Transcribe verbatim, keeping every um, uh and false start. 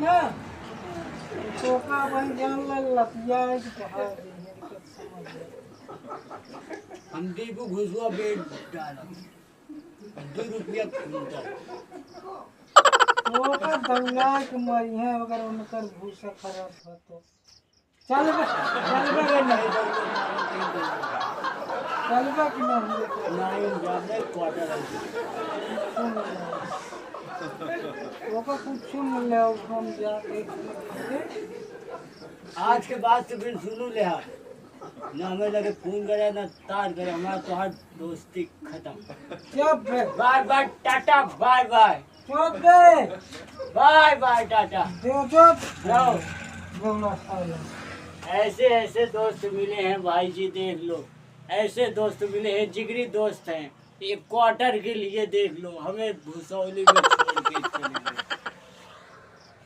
तोका भाई जान ले लतिया है कि कहाँ दे है, कुछ समझ ले। हम दीपू घुसुआ बेच डालब। दो रुपया कुंटल। तोका दंगा के मरिहे अगर उनकर भूसा खराब हो तो। चल बे, चल बे, बे नहीं। चल बे कि नहीं? नहीं, जाने quarter है। सुन ले। ओका कुछ सुन ले, हम जाके आज के बाद से फिर सुनू ले हा। ना हमें लगे फोन करे, ना तार करे, हमारा तोहार दोस्ती खत्म। चुप बे। Bye bye, tata, bye bye. चुप बे। Bye bye, tata. दे चुप। जाओ। बोला साला। ऐसे ऐसे दोस्त मिले हैं भाई जी, देख लो। ऐसे दोस्त मिले हैं, जिगरी दोस्त हैं। एक quarter के लिए देख लो, हमें भुसौली में छोड़ के चले।